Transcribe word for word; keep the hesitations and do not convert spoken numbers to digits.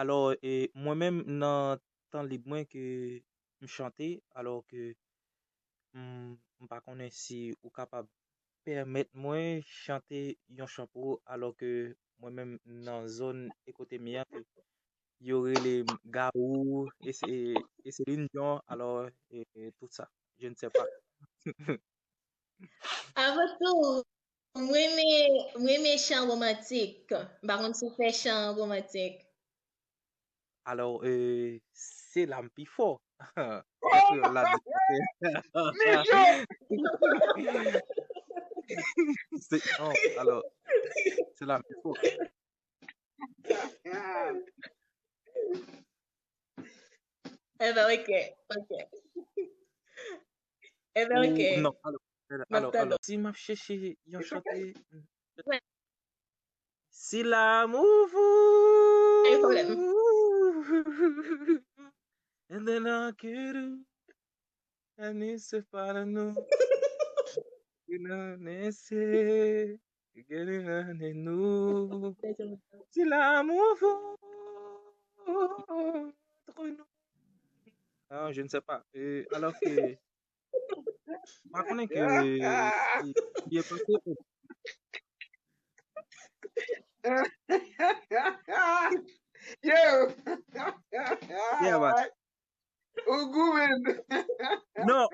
Alò, e, mwen menm nan tan lib mwen ke m chante, alò ke m, m pa konnen si ou kapab pèmèt mwen chante yon chan pou ou, alò ke mwen menm nan zòn e kote m ye a, ke yo rele m Gawou, e se, e se Lindyon, alò, e, e tout sa. Je ne sais pas. Avan tou, m renmen, m renmen chan romantik. M pa konn si w fè chan romantik. Alò, e, se la m pi fò. Nan kreyòl la di. Mijo! Se, non, alò, se la m pi fò. Enben, ok, ok. Enben, ok. Ou, non, alò, M ap alò, tande alò, si m ap chèche yon chante, Ouais. Si l'amour vous Pas de problème. And then I could I need to find a new You know, c'est Getting on the new Si l'amour vous entre nous Ah, je ne sais pas. Euh, alors que M pa konnen ke li, li pase. Yo! Yeah, but Ou goumen. Non,